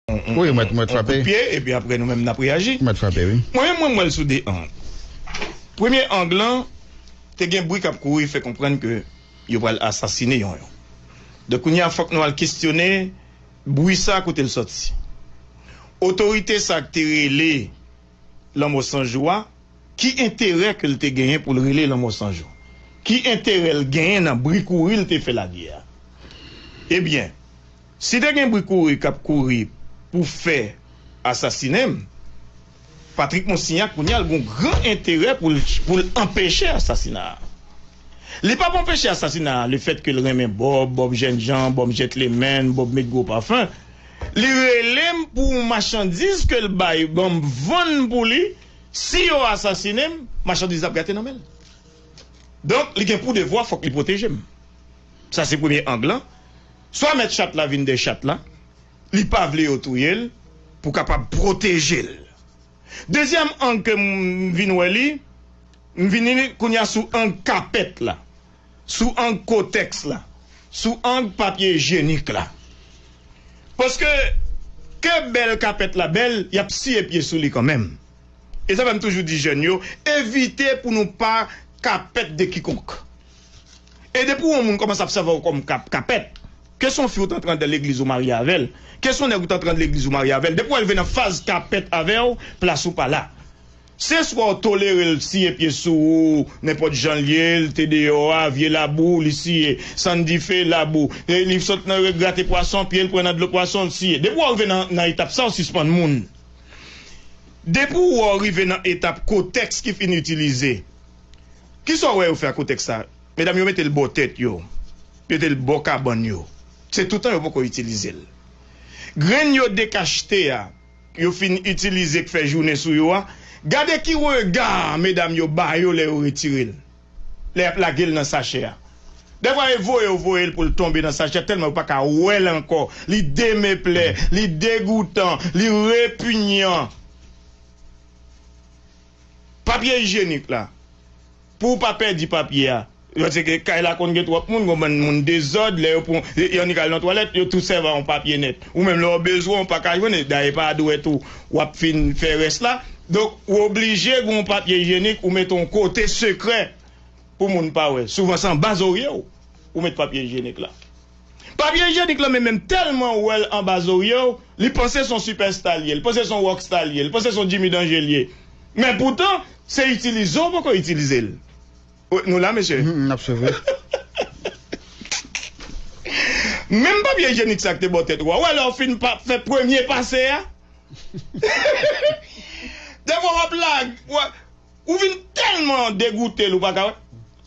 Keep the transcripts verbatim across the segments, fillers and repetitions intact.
on, on, Wi, mwen, mwen on kout frape. Pye, epi apre nou menm n ap reyaji. Mwen frape, wi. Mwen menm, mwen, mwen l sou de ang. Premye ang lan, te gen bri k ap kouri fè konprann ke yo pral asasine Yonyon. Donk, kounye a, fòk nou al kesyone bri sa kote l sòti. Otorite sa k te rele Lanmò San Jou a, ki enterè ke l te genyen pou l rele Lanmò San Jou? Ki enterè l genyen nan bri kouri l te fè lagè a? Ebyen, si te gen bri kouri k ap kouri pou fè asasinen m, Patrick Monsignac, kounye a, l gen yon gran enterè pou l, pou l anpeche asasina a. Li p ap anpeche asasina a, lefèt ke l renmen Bob, Bob jènjan, Bob gentleman, Bob met gwo pafen. Li rele m pou yon machandiz ke l bay, ban m vann pou li, si yo asasinen m, machandiz la ap gate nan men l. Donk, li gen pou devwa, fòk li pwoteje m. Sa se premye ang lan. Swa mèt chat la vin dèyè chat la, li pa vle yo touye l, pou kapab pwoteje l. Dezyèm ang ke m vin wè li, m vin li kounye a sou ang kapèt la, sou ang kotèks la, sou ang papye ijyenik la. Paske, ke bèl kapèt la bèl, y ap siye pye sou li kanmenm. E sa fè m toujou di jèn yo, evite pou nou pa kapèt de kikonk. E depi yon moun kòmanse ap sèvi w kòm kap-, kapèt, ke se yon fi ou t antre anndan legliz ou marye avè l, ke se yon nèg ou t antre anndan legliz ou marye avè l, depi w rive nan faz kapèt avè w, plas ou pa la. Se swa w tolere l siye pye sou ou, nenpòt jan l ye, l te deyò a, vye labou, li siye, sann dife, labou, e li sot nan grate pwason, pye l pran nan dlo pwason, l siye. Depi w rive nan, nan etap sa, w sispann moun. Depi w rive nan etap kotèks ki fin itilize, kisa w wè yo fè ak kotèks sa? Medam yo mete l bò tèt yo, mete l bò kabann yo. Se toutan yo poko itilize l. Grenn yo dekachte a, yo fin itilize k fè jounen sou yo a, gade ki rega medam yo ba yo lè yo retire l. Lè y ap lage l nan sachè a. Dèfwa e voye yo voye l pou l tonbe nan sachè tèlman yo pa ka wè l ankò. Li demeplè, li degoutan, li repinyan. Papye ijyenik la, pou w pa pèdi papye a, paske kay la konn gen twòp moun, gon bann moun dezòd, lè yo pran, y annik al nan twalèt, yo tou sèvi a yon papye nèt. Ou menm lè w bezwen, w pa ka jwenn, dayè pa dwèt ou w ap fin fè rès la. Donk, ou oblije gen yon papye ijyenik, ou mete yon kote sekrè pou moun pa wè. Souvan se anba zorye w, ou met papye ijyenik la. Papye ijyenik la menm, menm tèlman wè l anba zorye w, li panse se yon sipèsta l ye, li panse se yon wòksta l ye, li panse se yon Jimmy Danger l ye. Men poutan, se itilize w poko itilize l. Wi, nou la, mesye? Mhm, n ap swiv, wi. Menm papye ijyenik sa k te bò tèt ou a, w wè lè w fin pa fè premye pase a? Dèfwa w ap la, w, ou vin tèlman degoute l, ou pa ka wè.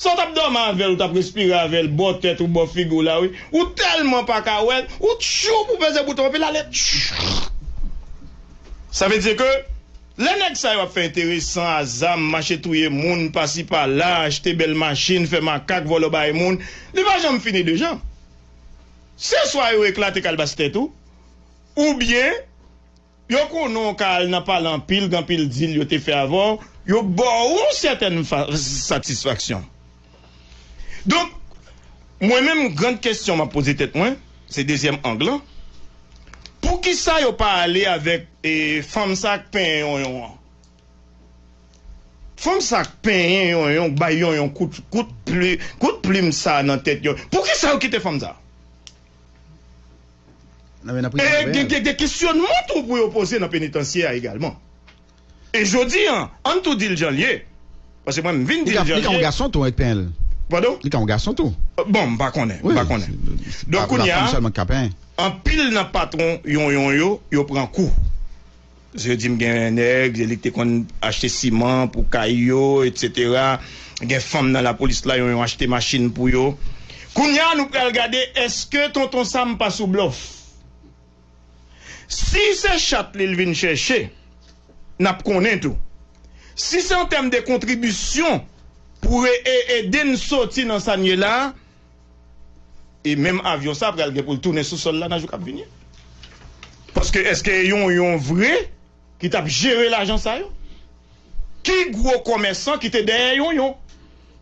Sa w t ap dòmi avè l, ou t ap respire avè l, bò tèt ou, bò figi w la, wi. Ou tèlman pa ka wè l, ou tchoup, ou peze bouton, epi l ale, tchoup. Sa vle di ke lè nèg sa yo ap fè enteresan a zam, mache touye moun, pasi pala, achte bèl machin, fè makak, vòlò bay moun, li pa janm fini de jan. Se swa yo eklate kalbas tèt ou, oubyen yo konnen w ka al nan pale anpil, gen anpil dil yo te fè avè w, yo ba w yon sètèn fa-, satisfaksyon. Donk, mwen menm, gran kesyon m ap poze tèt mwen, se dezyèm ang lan, poukisa yo pa ale avèk, e, fanm sa k penyen yonyon an? Fanm sa k penyen yonyon, k bay yonyon kout, kout pli-, kout plim sa nan tèt yonyon. Poukisa yo kite fanm sa? Nan men nan prizon, e, gen, gen, gen kesyonman tou pou yo poze nan penitansye a egalman. E jodi an, ann tou di l jan l ye. Paske mwen, m vin di l jan l ye. Li ka yon gason tou, Pèl. Padon? Li ka yon gason tou. Bon, m pa konnen, m pa konnen. Donk, kounye a, anpil nan patwon yonyon yo, yo pran kou. Yo di m gen nèg, se li ki te konn achte siman pou kay yo, etsetera. Gen fanm nan lapolis la, yonyon achte machin pou yo. Kounye a, nou pral gade, èske Tonton Sam pa sou blòf? Si se chat li l vin chèche, n ap konnen tou. Si se an tèm de kontribisyon pou e-, e-, ede n soti nan sa n ye la a, e menm avyon sa a pral gen pou l tounen sou sòl la nan jou k ap vini. Paske èske yonyon vre ki t ap jere lajan sa yo? Ki gwo kòmèsan ki te dèyè yonyon?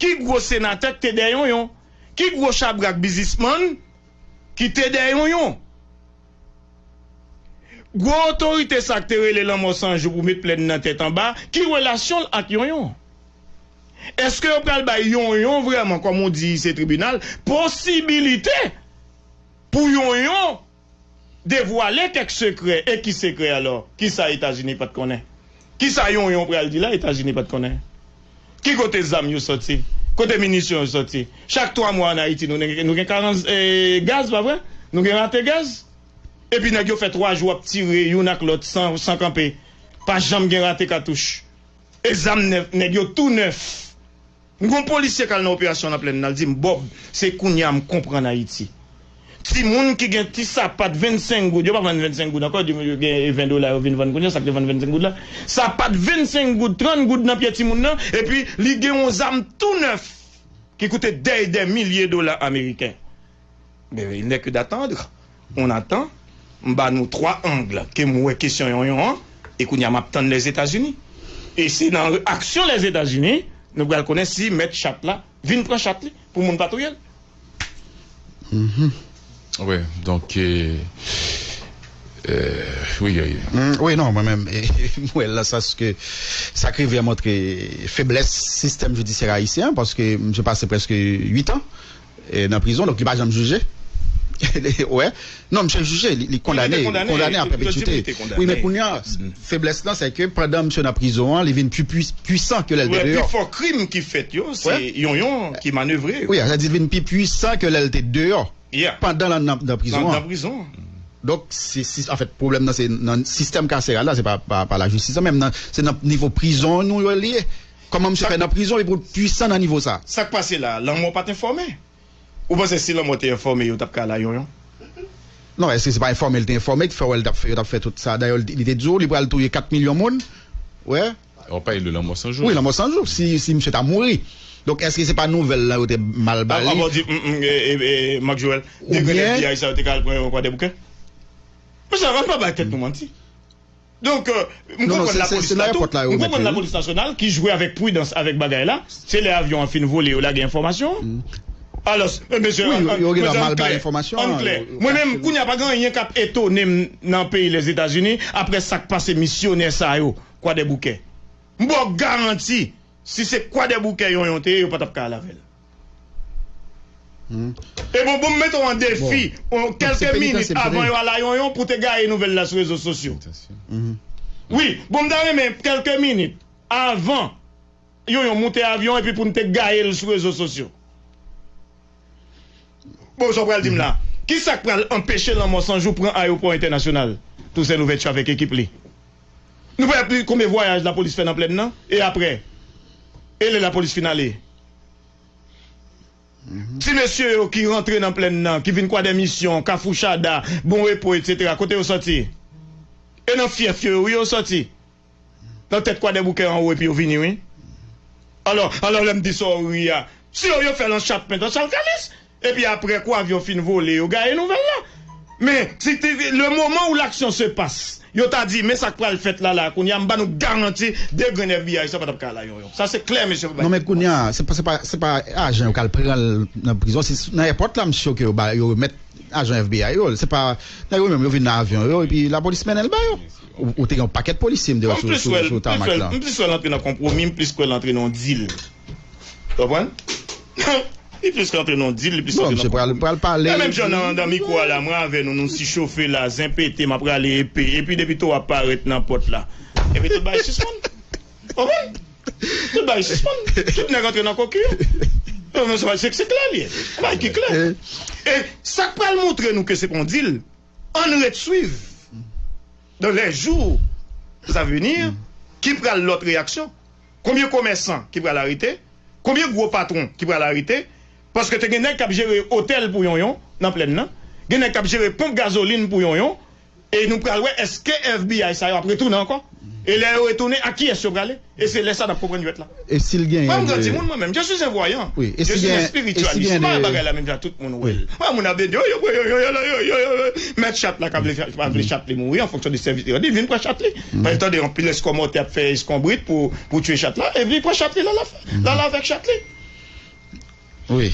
Ki gwo senatè ki te dèyè yonyon? Ki gwo chabrak biznismann ki te dèyè yonyon? Gwo otorite sa k te rele Lanmò San Jou pou met plèn nan tèt anba, ki relasyon l ak Yonyon? Èske yo pral bay Yonyon vrèman, kòm ou di se tribinal, posibilite pou Yonyon devwale kèk sekrè? E ki sekrè alò? Kisa Etazini pa t konnen? Kisa Yonyon pral di la Etazini pa t konnen? Ki kote zam yo sòti? Kote minisyon yo sòti? Chak twa mwa ann Ayiti, nou, nou gen karans, eh, gaz, pa vre? Nou gen rate gaz? Epi nèg yo fè twa jou ap tire youn ak lòt san, san kanpe. Pa janm gen rate katouch. E zam nèf, nèg yo tou nèf. M gon polisye k al nan operasyon nan plèn nan, l di m, Bob, se kounye a m konprann Ayiti. Timoun ki gen ti sapat vennsenk goud, yo pa vann vennsenk goud ankò, di yo gen ven dola yo vin vann kounye a, sa k te vann vennsenk goud la. Sapat vennsenk goud, trant goud nan pye timoun nan, epi li gen yon zam tou nèf ki koute dè e dè milye dola ameriken. Men il n'est que d'attendre. On attend. M ba nou twa ang ke m wè kesyon Yonyon an, e kounye a m ap tann Lèzetazini. E se nan aksyon Lèzetazini, nou pral konnen si mèt chat la vin pran chat li pou moun pa touye l. Mhm. Wi, donk, euh, euh, wi, wi. Mm, wi, non, mwen menm, m wè l nan sans ke sa k rive a montre feblès sistèm jidisyè ayisyen an, paske misye pase prèske uit an eh, nan prizon, donk li pa janm jije. Wè. Non, misye jije, li, li kondane, li kondane a pèpetite. Wi, men kounye a, feblès lan, se ke pandan misye nan prizon an, li vin pi pwi- pwisan ke lè l te deyò. Pi fò krim ki fèt yo, se Yonyon ki manevre yo. Wi, sa di li vin pi pwisan ke lè l te deyò. Pandan l nan, nan prizon an. Nan prizon an. Donk, se, se, anfèt, pwoblèm nan, se nan sistèm kaseral la, se pa, pa, pa lajistis la, menm nan, se nan nivo prizon nou yo li ye. Kòman misye fè nan prizon epi l pwisan nan nivo sa? Sa k pase la, lanmò pa t enfòme? Ou panse si lanmò te enfòme, yo t ap ka la Yonyon? Non, èske se pa enfòme l te enfòme ki fè w wè l t ap fè, yo t ap fè tout sa? Dayè, li te di w li pral touye kat milyon moun. Wè. Ou pale de lanmò san jou. Wi, lanmò san jou, si, si misye ta mouri. Donk, èske se pa nouvèl lan yo te mal ba li? Avan w di, m, m, e, e, e, Marc Joël, de grenn FBI sa yo te ka al pran yo nan Kwadèboukè? Mesye, ann pa bay tèt nou manti. Donk, euh, m konprann lapolis la tou, m konprann lapolis nasyonal ki jwe avèk pridans avèk bagay la. Se lè avyon an fin vole yo lage enfòmasyon an. Alò, mesye, ann klè, ann klè. Mwen menm, kounye a pa gen anyen k ap etone m nan peyi Lèzetazini apre sa k pase misyonè sa yo, Kwadèboukè. M ba w garanti, si se Kwadèboukè Yonyon te ye, yo pa t ap ka al avè l. E bon, bon, m mete w an defi, kèlke minit avan yo al a Yonyon pou te gaye nouvèl la sou rezo sosyo. Wi, bon, m ta renmen kèlke minit avan Yonyon moute avyon epi pou n te gaye l sou rezo sosyo. Bon, sa w pral di m la? Kisa k pral anpeche Lanmò San Jou pran ayewopò entènasyonal Tousen Louvèti avèk ekip li? Nou pa wè konbyen vwayaj lapolis fè nan plèn nan? E apre? E lè lapolis fin ale? Ti mesye yo ki rantre nan plèn nan, ki vin Kwadèmisyon, Kafou Chada, Bon Repo, etsetera, kote yo sòti? E nan fyèf yo, wi, yo sòti. Nan tèt Kwadèboukè anwo epi yo vini, wi. Alò, alò, lè m di sa w ri a, si yo, yo fè l an Chapment, an Chalkalis, epi apre, kou avyon fin vole, yo gaye nouvèl la. Men, si te, le moment où l'action se passe, yo ta di, men sa k pral fèt la, la, kounye a, m ba nou garanti, de grenn FBI sa pa t ap ka la Yonyon. Sa se klè, mesye. Non, men kounye a, se pa, se pa, se pa ajan yo k al pran l nan prizon, se nan èpòt la, misye, ke yo ba, yo remèt ajan FBI yo. Se pa, nèg yo menm, yo vin nan avyon yo, epi lapolis mennen l ba yo. Ou, ou te gen yon pakèt polisye, m te wè sou, sou, sou tamak la. M plis wè l antre nan konpwomi, m plis wè l antre nan yon dil. Konprann? Li plis rantre nan dil, li plis rantre nan konpwomi. Bon, misye pral, pral pale. E menm jan nan, nan mikwo a la, mwen avè nou, nou sichofe la, zen pete, m ap rale epe, epi depi to ap parèt nan pòt la. Epi tout bagay sispann. Konprann? Tout bagay sispann. Tout nèg rantre nan koki yo. Non, non, se, se, se klè li ye. Bagay ki klè. E sa k pral montre nou ke se pa yon dil, ann ret swiv. Dans les jours à venir, ki pral lòt reyaksyon? Konbyen komèsan ki pral arete? Konbyen gwo patwon ki pral arete? Paske te gen nèg k ap jere otèl pou Yonyon nan plèn nan. Gen nèg k ap jere ponp gazolin pou Yonyon. E nou pral wè èske FBI sa yo ap retounen ankò. E lè yo retounen, ak kiyès yo prale? E se lè sa n ap konprann jwèt la. E si l genyen. Mwen m gran timoun mwen menm. Je suis un voyant. Wi, e si genyen. Je suis un spiritualiste. M pa wè bagay la menm jan tout moun wè l. Mwen moun ap vin di, yo, yo, yo, mèt chat la ka vle, pa vle chat li mouri an fonksyon de sèvis li rande, vin pran chat li. Paske tande anpil èskonmòte ap fè èskonbrit pou, pou tye chat la, epi pran chat li, l al, l al avèk chat li. Wi.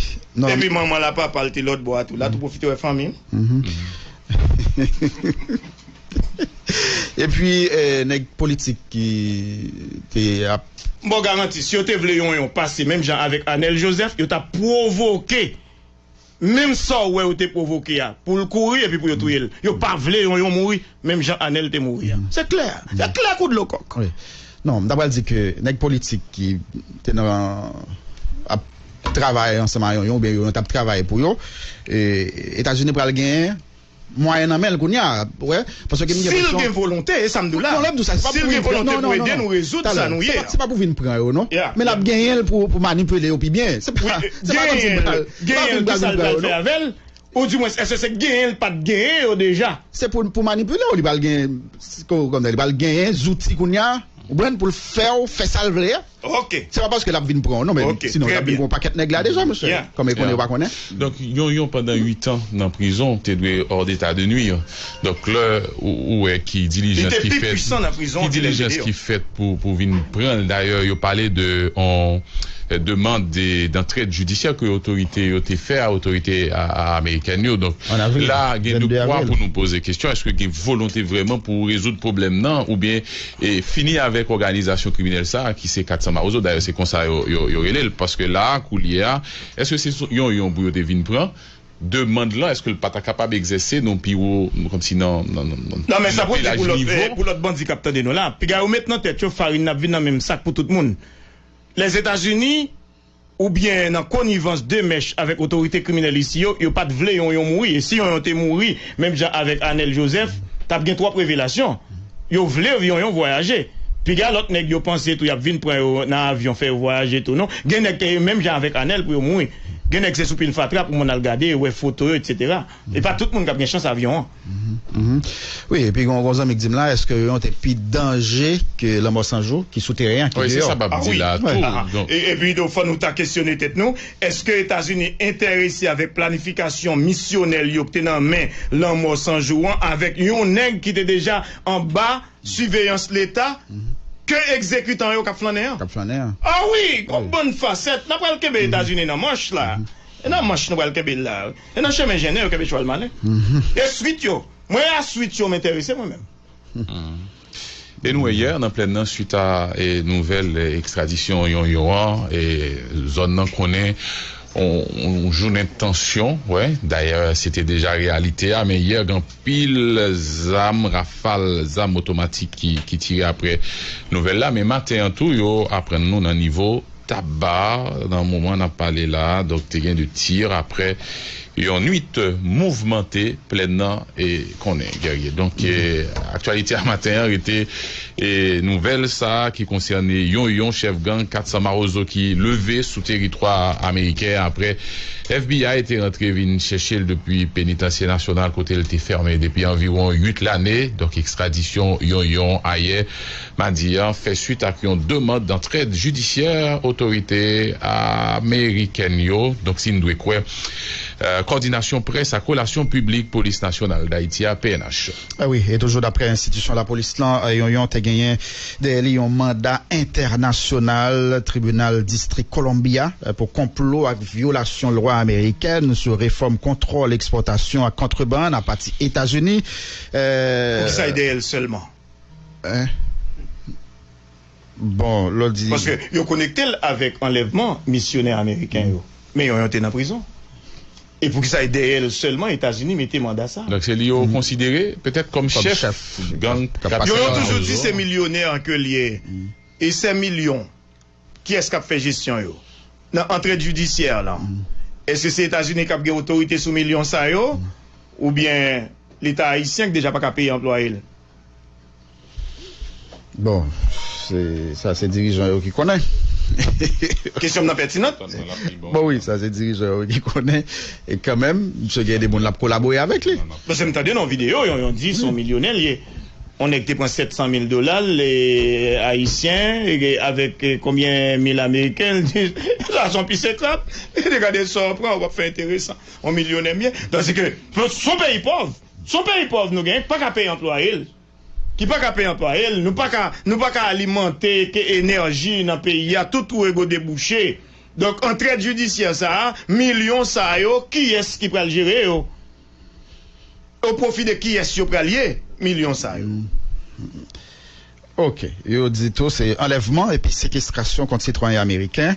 Epi manman l a papa l te lòt bò a tou, l a tou pwofite wè fanmi l. Epi, eh, nèg politik ki te ap. M ba w garanti, si yo te vle Yonyon pase menm jan avèk Anèl Jozèf, yo t ap pwovoke menm sa w wè yo te pwovoke a, pou l kouri epi pou yo touye l. Yo pa vle Yonyon mouri menm jan Anèl te mouri a. Se klè. Se klè kou dlo kòk. Wi. Non, m ta pral di ke nèg politik ki te nan, ap travay ansanm a Yonyon, oubyen Yonyon t ap travay pou yo, e, Etazini pral genyen mwayen nan men l kounye a, wè, paske m gen Si l gen volonte, e sa m di w la. Non, lè m di w sa, se pa pou vin pran, non, non, non, non. Talè, se pa, se pa pou vin pran yo, non. Men l ap genyen l pou, pou manipile yo pi byen. Se pa, se pa kòmsi l pral, se pa pou l pral vin pran yo, non. Ou di mwens, èske se genyen l pa t genyen yo deja? Se pou, pou manipile w, li pral genyen, kòmsi, li pral genyen zouti kounye a, ou konprann, pou l fè w fè sa l vle a. Ok. Se pa paske l ap vin pran w, non, men sinon l t ap vin pran yon pakèt nèg la deja, mesye. Kòm e konnen yo pa konnen. Donk, Yonyon pandan uit an nan prizon te dwe hors d'état de nuire. Donk, lè ou, ou wè ki dilijans ki fèt, ki dilijans ki fèt pou, pou vin pran l. Dayè, yo pale de yon, eh, demande de, d'entraide judiciaire ke otorite yo te fè a otorite a, a amerikèn yo. Donk, la, gen de kwa pou nou poze kesyon, èske gen volonte vrèman pou rezoud pwoblèm nan, oubyen e fini avèk òganizasyon kriminèl sa a ki se kat san Mawozo. Dayè, se konsa yo, yo, yo rele l. Paske la a, koulye a, èske se Yonyon pou yo te vin pran? Demann lan, èske l pa ta kapab egzèse nan pi wo, kòmsi nan, nan, nan, nan, nan pil laj nivo? Non, men sa pou di pou lòt, eh, pou lòt bandi k ap tande nou la. Piga yo met nan tèt yo farin n ap vin nan menm sak pou tout moun. Lèzetazini, oubyen nan konivans de mèch avèk otorite kriminèl isi yo, yo pa t vle Yonyon mouri. E si Yonyon te mouri, menm jan avèk Anèl Jozèf, t ap gen twòp revelasyon. Yo vle Yonyon vwayaje. Piga lòt nèg yo panse tou y ap vin pran yo nan avyon, fè yo vwayaje tou, non. Gen nèg ke menm jan avèk Anèl pou yo mouri. Gen nèg se sou pil fatra pou moun al gade, wè foto yo, etsetera. E pa tout moun k ap gen chans avyon an. Mhm, mhm. Wi, epi gon, gon zanmi k di m la, èske Yonyon te pi danje ke Lanmò San Jou ki sou teren an, ki deyò? Wi, se sa m ap di la tou. Ah, wi. Ah, ah. Donk, e, epi, donk, fò nou ta kesyone tèt nou, èske Etazini enterese avèk planifikasyon misyonèl yo ki te nan men Lanmò San Jou an, avèk yon nèg ki te deja anba siveyans Leta ke egzekitan yo k ap flannen an? K ap flannen an. Ah wi, gon bann fasèt. N a pral kenbe Etazini nan manch la. E nan manch nou pral kenbe l la. E nan chemen jennen yo kenbe chwal malen. E swit yo. Mwen a swit yo m enterese mwen menm. E nou wè yè nan plèn nan, swit a, e, nouvèl, e, ekstradisyon Yonyon an, e, zòn nan konnen on, on jounen tansyon, wè. Dayè, se te deja reyalite a, men yè, gen anpil zam, rafal zam otomatik ki, ki tire apre nouvèl la. Men maten an tou, yo aprann nou nan nivo Taba, nan moman n ap pale la, donk te gen de tir apre yon nwit mouvmante plèn nan e konnen, Guerrier. Donk, e, aktyalite a maten an rete, e, nouvèl sa a ki konsène Yonyon, chèf gang kat san Mawozo ki leve sou teritwa ameriken apre F B I te rantre vin chèche l depi Penitansye Nasyonal kote l te fèmen depi anviwon uit lane. Donk, ekstradisyon Yonyon ayè madi a fè swit ak yon demann d'entraide judiciaire otorite amerikèn yo. Donk, si n dwe kwè, eh, Kòdinasyon Près ak Relasyon Piblik Polis Nasyonal Dayiti a, P N H. Ah wi, e toujou daprè enstitisyon lapolis lan, eh, Yonyon te genyen dèyè li yon manda entènasyonal tribinal distrik Columbia, eh, pou konplo ak vyolasyon lwa amerikèn sou refòm kontwòl ekspòtasyon ak kontrebann apati Etazini. Eh, Poukisa e dèyè l sèlman? Hein? Bon, lè w di. Paske yo konekte l avèk anlèvman misyonè ameriken yo. Men Yonyon te nan prizon. E poukisa e dèyè l sèlman Etazini mete manda sa? Donk, se li yo konsidere petèt kòm chèf gang k ap pase nan Yonyon toujou di se milyonè ke l ye. E sè milyon. Kiyès k ap fè jesyon yo? Nan antrèd jidisyè lan, èske se Etazini k ap gen otorite sou milyon sa yo? Oubyen Leta ayisyen k deja pa ka peye anplwaye l? Bon, se, sa se dirijan yo ki konnen. Kesyon m nan pètinan? Bon, wi, sa se dirijan yo ki konnen. E kanmenm, misye gen de moun l ap kolabore avèk li. Paske m tande nan videyo, Yonyon di se yon milyonè l ye. On nèg te pran sèt san mil dola, l, e, ayisyen, e, avèk, e, konbyen mil ameriken, l di, sa se yon pise krab. E te gade sa w pran, w ap fè enteresan. On milyonè m ye. Tandis ke, se yon peyi pòv. Se yon peyi pòv nou gen, ki pa ka peye anplwaye l. Ki pa ka peye anplwaye l. Nou pa ka, nou pa ka alimante ke enèji nan peyi a, tout twou ego debouche. Donk, antrèd jidisyè sa a, milyon sa yo, kiyès ki pral jere yo? O pwofi de kiyès yo pral ye milyon sa yo? Ok, yo di tou se anlèvman epi sekestrasyon kont sitwayen ameriken.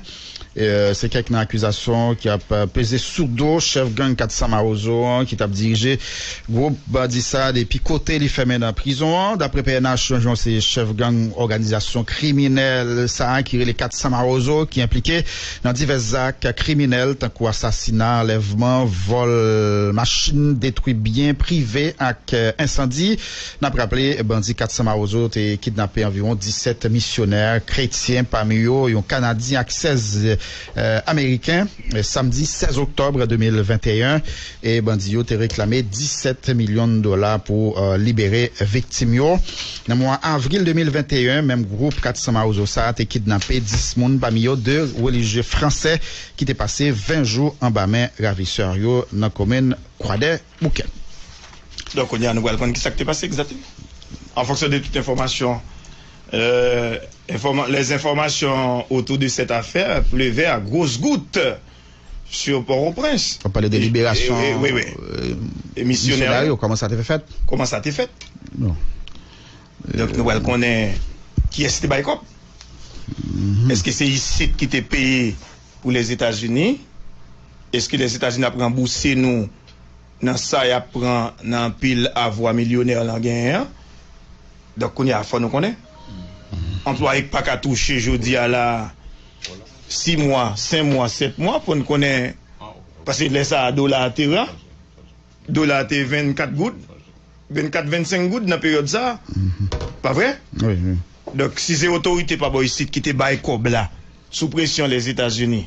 E, se kèk nan akizasyon ki ap, e, peze sou do chèf gang kat san Mawozo an ki t ap dirije gwoup bandi sa a depi kote li fèmen nan prizon an. Dapre P N H, Jean Jean se chèf gang òganizasyon kriminèl sa a ki rele kat san Mawozo ki enplike nan divès zak kriminèl tankou asasina, anlèvman, vòl machin, detwi byen prive ak, e, ensandi. N ap raple, bandi kat san Mawozo te kidnape anviwon disèt misyonè kretyen, pami yo yon Kanadyen ak sèz, e, Ameriken, e, samdi sèz oktòb de mil venteyen. E bandi yo te reklame disèt milyon dola pou, e, libere viktim yo. Nan mwa avril de mil venteyen, menm gwoup kat san Mawozo sa a te kidnape dis moun, pami yo de relijye fransè ki te pase ven jou anba men ravisè yo nan komin Kwadèboukè. Donk, kounye a, nou pral konn ki sa k te pase egzakteman. En fonction de toute information, euh, informa- les informations autour de cette affaire pleuvaient à grosses gouttes sur Port-au-Prince. W ap pale de liberasyon E, e, wi, wi. e, E misyonè misyonè yo. Yo, kòman sa te fè fèt? Kòman sa te fèt? Non. Donk, nou pral konnen kiyès ki te bay kòb. Èske se isit ki te peye pou Lèzetazini? Èske Lèzetazini ap ranbouse nou nan sa y ap pran nan anpil avwa milyonè lan genyen an? Donk, kounye a, fò nou konnen. Anplwaye k pa ka touche jodi a la, sis mwa, senk mwa, sèt mwa, fò n konnen. Paske lè sa a, dola a te ra. Dola a te vennkat goud, vennkat, vennsenk goud nan peryòd sa a. Pa vre? Wi, wi. Donk, si se otorite pa bò isit ki te bay kòb la, sou presyon Lèzetazini,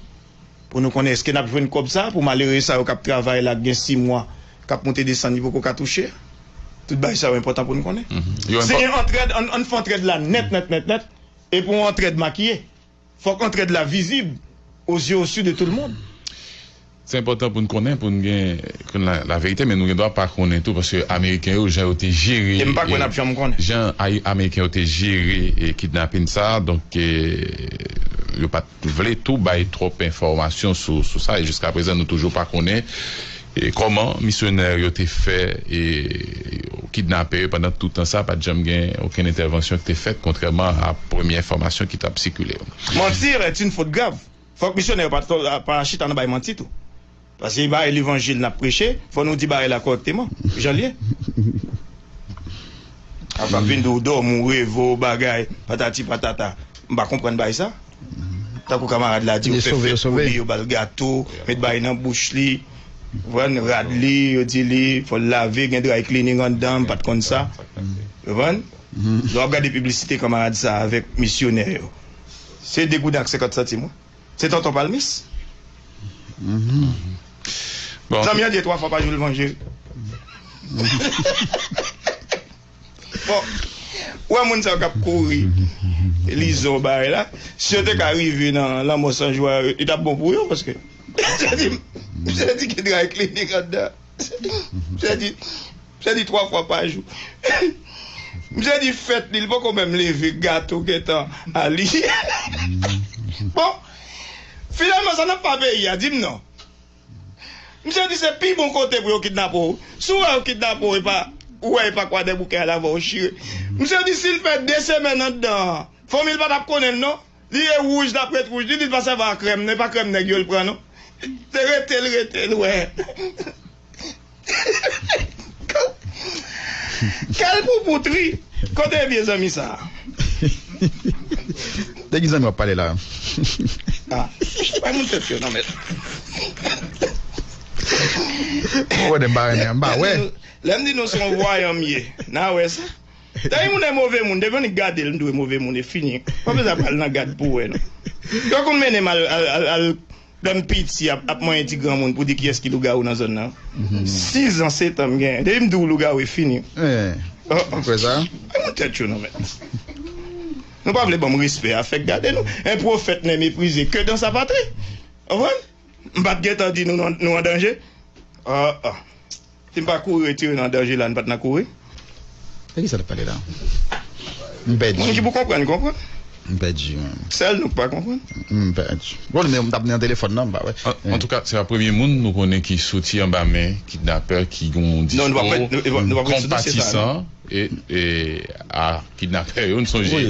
pou nou konnen èske n ap jwenn kòb sa a pou malere sa yo k ap travay la, k gen sis mwa, k ap monte desann, li poko ka touche? Tout bagay sa yo enpòtan pou nou konnen. Si gen antrèd, ann, ann fè antrèd la nèt, nèt, nèt, nèt. E pou yon antrèd makiye, fòk antrèd la vizib aux yeux, aux yeux de tout le monde. Se enpòtan pou n konnen, pou n gen konn la, la verite, men nou gen dwa pa konnen tou, paske Ameriken yo, jan yo te jere. E m pa kwè n ap janm konnen. Jan Ameriken yo te jere e kidnapin sa, donk, e, yo pa t vle tou bay twòp enfòmasyon sou, sou sa, e jiskaprezan, nou toujou pa konnen e kòman misyonè yo te fè e kidnape yo pandan tout tan sa, pa t janm gen okenn entèvansyon ki te fèt, kontrèman a premye enfòmasyon ki t ap sikile yo. Mentir est une faute grave. Fòk misyonè yo pa, pa chita nan bay manti tou. Paske se pa levanjil n ap preche, fò nou di bagay la kòrèkteman, jan l ye. Ap ap vin di w dòmi, w reve, w bagay, patati patata. M pa konprann bagay sa. Tankou kamarad la di, yo fè fèt pou li, yo ba l gato, met bagay nan bouch li, konprann, rad li, yo di li, fò l lave, gen dry cleaning anndan, m pa t konn sa. Konprann? Lè w ap gade piblisite kanmarad sa avèk misyonè yo, se de goud ak senkant santim, wi. Se tonton Palmis. Zanmi an di twa fwa pa jou levanjil. Bon, ou wè moun sa yo k ap kouri, lizon bagay la, si yo te ka rive nan lanmò san jwa, li t ap bon pou yo, paske misye di, misye di gen dry cleaning anndan. Misye di, misye di twa fwa pa jou. Misye di fèt li, li poko menm leve, gato gentan a li. Bon, finalman, sa n ap fè a peyi a, di m non. Misye di se pi bon kote pou yo kidnape w. Si w wè yo kidnape w, e pa, ou wè e pa Kwadèboukè a l avè w chire. Misye di si l fè de semèn anndan an, fanmi l pa t ap konnen l non. Li ye wouj, l ap ret wouj. Li di l pa sèvi a krèm non, e pa krèm nèg yo l pran non. Te rete l, rete l, wè. Kèl poupou tri. Kote vye zanmi sa a? De ki zanmi w ap pale la? Ah, bay moun tèt yo non, mèt. Ou wè de m pa renmen, m pa wè. Lè m di nou se yon vwayan m ye, n a wè sa. Dayè moun e move moun, depi w annik gade l, m di w e move moun, e fini. Pa bezwen pral nan gad pou wè non. Yo konn mennen m al, al, al, al Donn piti ap, ap manyen ti granmoun pou di kiyès ki lougawou nan zòn nan. Sizan, setan m genyen. Depi m di w lougawou, e fini. Eh, ou kwè sa? Bay moun tèt yo non, mèt. Nou pa vle ban m respè a, fèk gade nou. Un prophète n'est méprisé que dans sa patrie. Ou konprann? M pa t gentan di nou, nou, nou an danje. Ah, ah. Si m pa kouri retire nan danje la, n pa t nan kouri. De ki sa l ap pale la? M pèdi. Moun ki pou konprann, konprann. M pèdi, man. Sèl nou k pa konprann. M pèdi. Bon, men m t ap nan telefòn nan, m pa wè. An, antouka, se pa premye moun nou konnen ki soti anba men kidnapè ki gen yon diskou konpatisan. e, e, a kidnapè yo. Nou sonje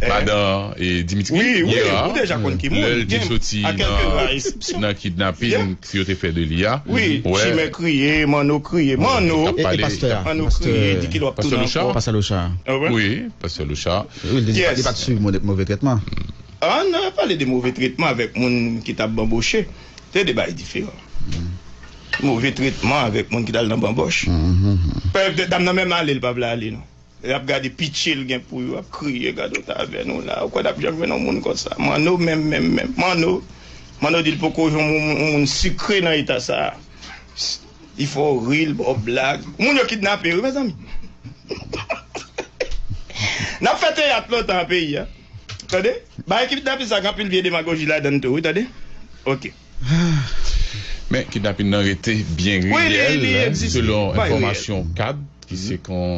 madan e, Dimitri Gera, lè l te soti nan kidnapin yo te fè de li a. Wi, Chimè kriye, Manno kriye, Manno, Manno kriye, di ki lè w ap tounen ankò. Pastè Locha. Wi, Pastè Locha. Wi, li pa t swiv move trètman. An, n ap pale de move trètman avèk moun ki t ap banboche. Se de bagay diferan. Move trètman avèk moun ki t al nan banbòch. Dam nan menm ale, li pa vle ale, non. L ap gade pitye l gen pou yo, ap kriye, gade yon tavèn ou la, ou kwè n ap janm jwenn yon moun konsa? Manno menm, menm, menm. Manno, Manno di l poko jwenn yon moun, yon moun sikre nan eta sa a. Li fè w ri, l ba w blag. Moun yo kidnape, wi, mezanmi. N ap fè teyat lontan nan peyi a. Tande? Bagay kidnapin sa gen anpil vye demagoji ladan l tou, wi, tande? Ok. Men, kidnapin nan rete byen reyèl, selon enfòmasyon kad, ki se kon